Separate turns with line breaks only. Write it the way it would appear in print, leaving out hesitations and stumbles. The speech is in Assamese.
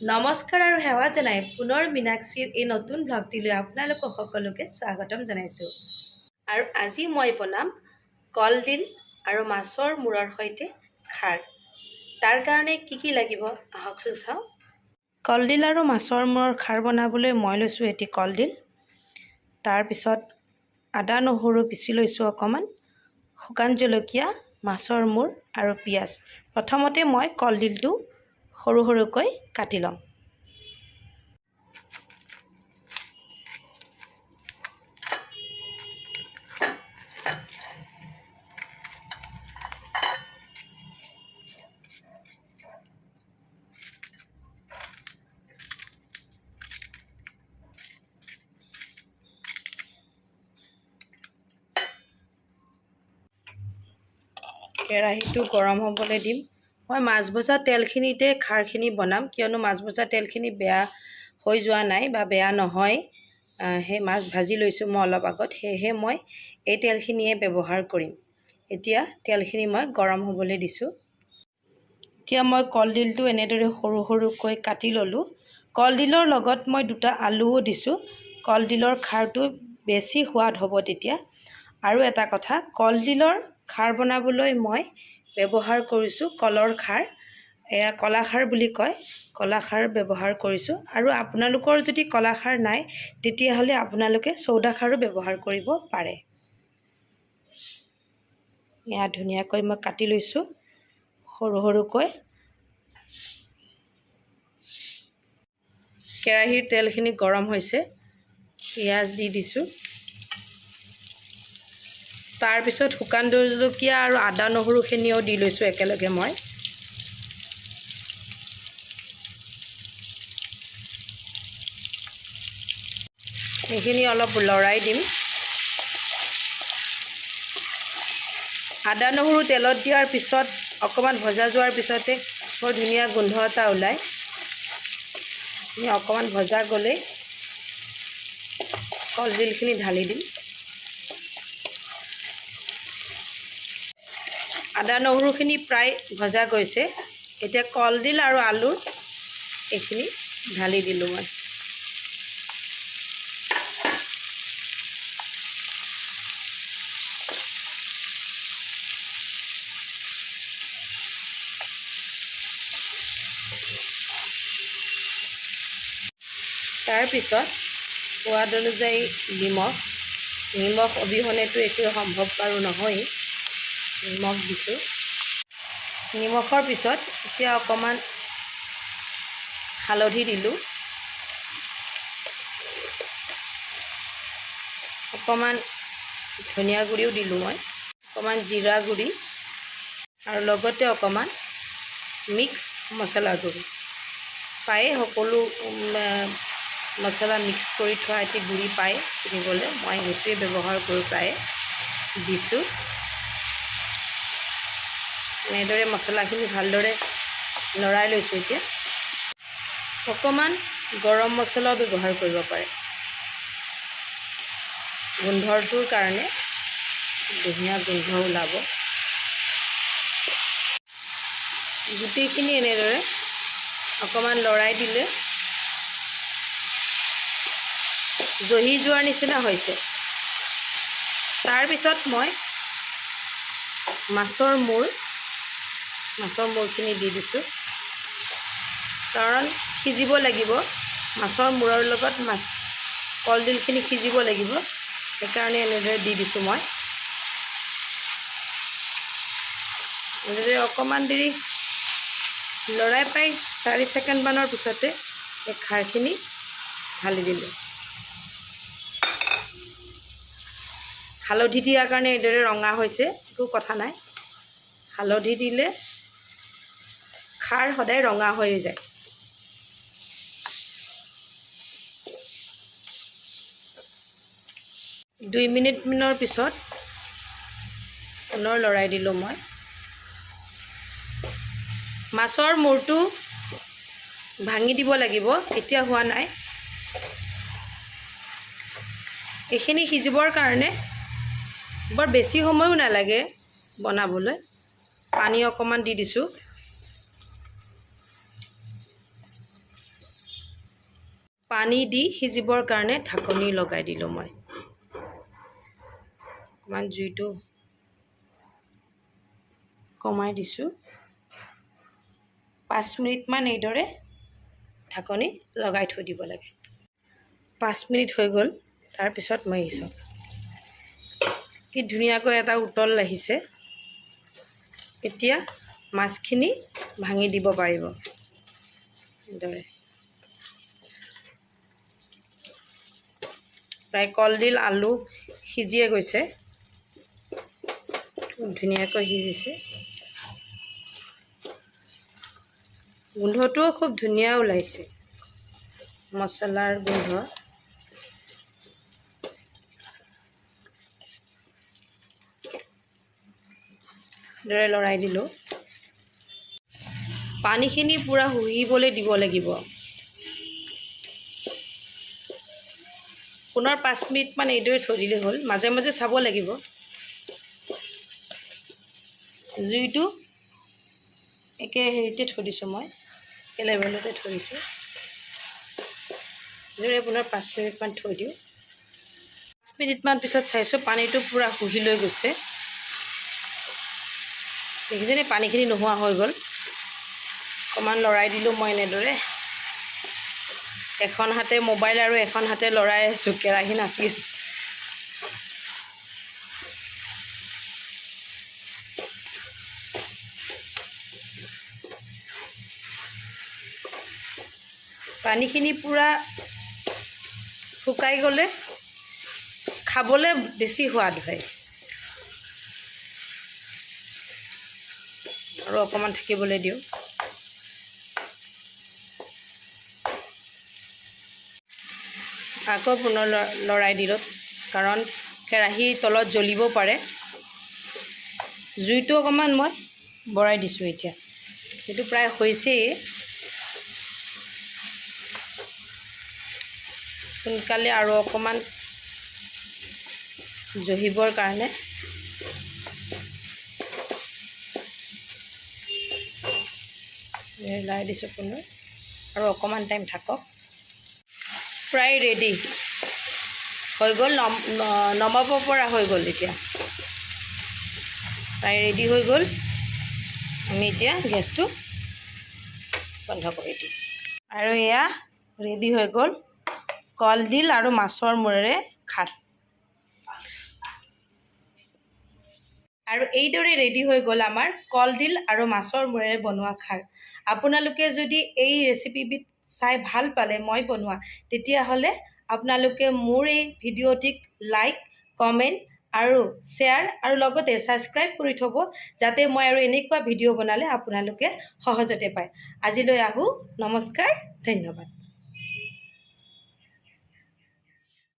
নমস্কাৰ আৰু সেৱা জনাই পুনৰ মীনাক্ষীৰ এই নতুন ব্লগটিলৈ আপোনালোকক সকলোকে স্বাগতম জনাইছোঁ। আৰু আজি মই বনাম কলডিল আৰু মাছৰ মূৰৰ সৈতে খাৰ। তাৰ কাৰণে কি কি লাগিব আহকচোন চাওঁ। কলডিল আৰু মাছৰ মূৰৰ খাৰ বনাবলৈ মই লৈছোঁ এটি কলডিল, তাৰপিছত আদা নহৰু পিচি লৈছোঁ অকণমান, শুকান জলকীয়া, মাছৰ মূৰ আৰু পিঁয়াজ। প্ৰথমতে মই কলডিলটো সৰু সৰুকৈ কাটি ল'ম। কেৰাহীটো গৰম হ'বলৈ দিম। মই মাছ ভজা তেলখিনিতে খাৰখিনি বনাম, কিয়নো মাছ ভজা তেলখিনি বেয়া হৈ যোৱা নাই বা বেয়া নহয়। সেই মাছ ভাজি লৈছোঁ মই অলপ আগত, সেয়েহে মই এই তেলখিনিয়ে ব্যৱহাৰ কৰিম। এতিয়া তেলখিনি মই গৰম হ'বলৈ দিছোঁ। এতিয়া মই কলডিলটো এনেদৰে সৰু সৰুকৈ কাটি ল'লোঁ। কলডিলৰ লগত মই দুটা আলুও দিছোঁ। কলডিলৰ খাৰটো বেছি সোৱাদ হ'ব তেতিয়া। আৰু এটা কথা, কলডিলৰ খাৰ বনাবলৈ মই ব্যৱহাৰ কৰিছোঁ কলৰ খাৰ, এয়া কলাখাৰ বুলি কয়, কলাখাৰ ব্যৱহাৰ কৰিছোঁ। আৰু আপোনালোকৰ যদি কলাখাৰ নাই তেতিয়াহ'লে আপোনালোকে চৌদা খাৰো ব্যৱহাৰ কৰিব পাৰে। এয়া ধুনীয়াকৈ মই কাটি লৈছোঁ সৰু সৰুকৈ। কেৰাহীৰ তেলখিনি গৰম হৈছে, পিঁয়াজ দি দিছোঁ। তাৰপিছত শুকান জলকীয়া আৰু আদা নহৰুখিনিও দি লৈছোঁ একেলগে মই। সেইখিনি অলপ লৰাই দিম। আদা নহৰু তেলত দিয়াৰ পিছত অকণমান ভজা যোৱাৰ পিছতে বৰ ধুনীয়া গোন্ধ এটা ওলায়। অকণমান ভজা গ'লেই কলডিলখিনি ঢালি দিম। আদা নহৰুখিনি প্ৰায় ভজা গৈছে। এতিয়া কলডিল আৰু আলুৰ এইখিনি ঢালি দিলোঁ মই। তাৰপিছত সোৱাদ অনুযায়ী নিমখ, নিমখ অবিহনেতো একো সম্ভৱ বাৰু নহয়, নিমখ দিছোঁ। নিমখৰ পিছত এতিয়া অকণমান হালধি দিলোঁ, অকণমান ধনিয়া গুড়িও দিলোঁ মই, অকণমান জিৰা গুড়ি আৰু লগতে অকণমান মিক্স মছলা গুড়ি। প্ৰায়ে সকলো মছলা মিক্স কৰি থোৱা এটি গুড়ি পায় কিনিবলৈ, মই সেইটোৱে ব্যৱহাৰ কৰোঁ, প্ৰায়ে দিছোঁ। এনেদৰে মছলাখিনি ভালদৰে লৰাই লৈছোঁ। এতিয়া অকণমান গৰম মছলাও ব্যৱহাৰ কৰিব পাৰে, গোন্ধটোৰ কাৰণে ধুনীয়া গোন্ধ ওলাব। গোটেইখিনি এনেদৰে অকণমান লৰাই দিলে জহি যোৱাৰ নিচিনা হৈছে। তাৰপিছত মই মাছৰ মূৰখিনি দি দিছোঁ, কাৰণ সিজিব লাগিব। মাছৰ মূৰৰ লগত মাছ কলডিলখিনি সিজিব লাগিব, সেইকাৰণে এনেদৰে দি দিছোঁ মই। এনেদৰে অকণমান দেৰি লৰাই প্ৰায় 4 ছেকেণ্ডমানৰ পিছতে এই খাৰখিনি ঢালি দিলোঁ। হালধি দিয়াৰ কাৰণে এইদৰে ৰঙা হৈছে, একো কথা নাই। হালধি দিলে খাৰ সদায় ৰঙা হৈ যায়। দুই মিনিটমানৰ পিছত পুনৰ লৰাই দিলোঁ মই। মাছৰ মূৰটো ভাঙি দিব লাগিব, এতিয়া হোৱা নাই। এইখিনি সিজিবৰ কাৰণে বৰ বেছি সময়ো নালাগে বনাবলৈ। পানী অকণমান দি দিছোঁ। পানী দি সিজিবৰ কাৰণে ঢাকনি লগাই দিলোঁ মই। অকণমান জুইটো কমাই দিছোঁ। 5 মিনিটমান এইদৰে ঢাকনি লগাই থৈ দিব লাগে। 5 মিনিট হৈ গ'ল। তাৰপিছত মই আহিছোঁ, কি ধুনীয়াকৈ এটা উতল আহিছে। এতিয়া মাছখিনি ভাঙি দিব পাৰিব এইদৰে। প্ৰায় কলডিল আলু সিজিয়ে গৈছে, খুব ধুনীয়াকৈ সিজিছে। গোন্ধটোও খুব ধুনীয়া ওলাইছে, মছলাৰ গোন্ধ। দৰে লৰাই দিলোঁ। পানীখিনি পূৰা শুহিবলৈ দিব লাগিব। পুনৰ 5 মিনিটমান এইদৰে থৈ দিলেই হ'ল। মাজে মাজে চাব লাগিব। জুইটো একে হেৰিতে থৈ দিছোঁ মই, একে লেভেলতে থৈ দিছোঁ। এইদৰে পুনৰ 5 মিনিটমান থৈ দিওঁ। 5 মিনিটমান পিছত চাইছোঁ পানীটো পূৰা শুহি লৈ গৈছে। দেখিছেনে, পানীখিনি নোহোৱা হৈ গ'ল। অকণমান লৰাই দিলোঁ মই এনেদৰে। এখন হাতে মোবাইল আৰু এখন হাতে লৰাই আছোঁ, কেৰাহী নাচি আছে। পানীখিনি পূৰা শুকাই গ'লে খাবলৈ বেছি সোৱাদ হয়। আৰু অকণমান থাকিবলৈ দিওঁ। আকৌ পুনৰ লৰাই দিলোঁ, কাৰণ কেৰাহী তলত জ্বলিব পাৰে। জুইটো অকণমান মই বঢ়াই দিছোঁ এতিয়া। সেইটো প্ৰায় হৈছেই। সোনকালে আৰু অকণমান জহিবৰ কাৰণে লাই দিছোঁ পুনৰ। আৰু অকণমান টাইম থাকক। প্ৰায় ৰেডি হৈ গ'ল। নমাব পৰা হৈ গ'ল। এতিয়া প্ৰায় ৰেডি হৈ গ'ল। আমি এতিয়া গেছটো বন্ধ কৰি দিম। আৰু এয়া ৰেডি হৈ গ'ল কলডিল আৰু মাছৰ মূৰেৰে খাৰ। আৰু এইদৰে ৰেডি হৈ গ'ল আমাৰ কলডিল আৰু মাছৰ মূৰেৰে বনোৱা খাৰ। আপোনালোকে যদি এই ৰেচিপিবিধ চাই ভাল পালে মই বনোৱা, তেতিয়াহ'লে আপোনালোকে মোৰ এই ভিডিঅ'টিক লাইক, কমেণ্ট আৰু শ্বেয়াৰ আৰু লগতে ছাবস্ক্ৰাইব কৰি থ'ব, যাতে মই আৰু এনেকুৱা ভিডিঅ' বনালে আপোনালোকে সহজতে পায়। আজিলৈ আহোঁ, নমস্কাৰ, ধন্যবাদ।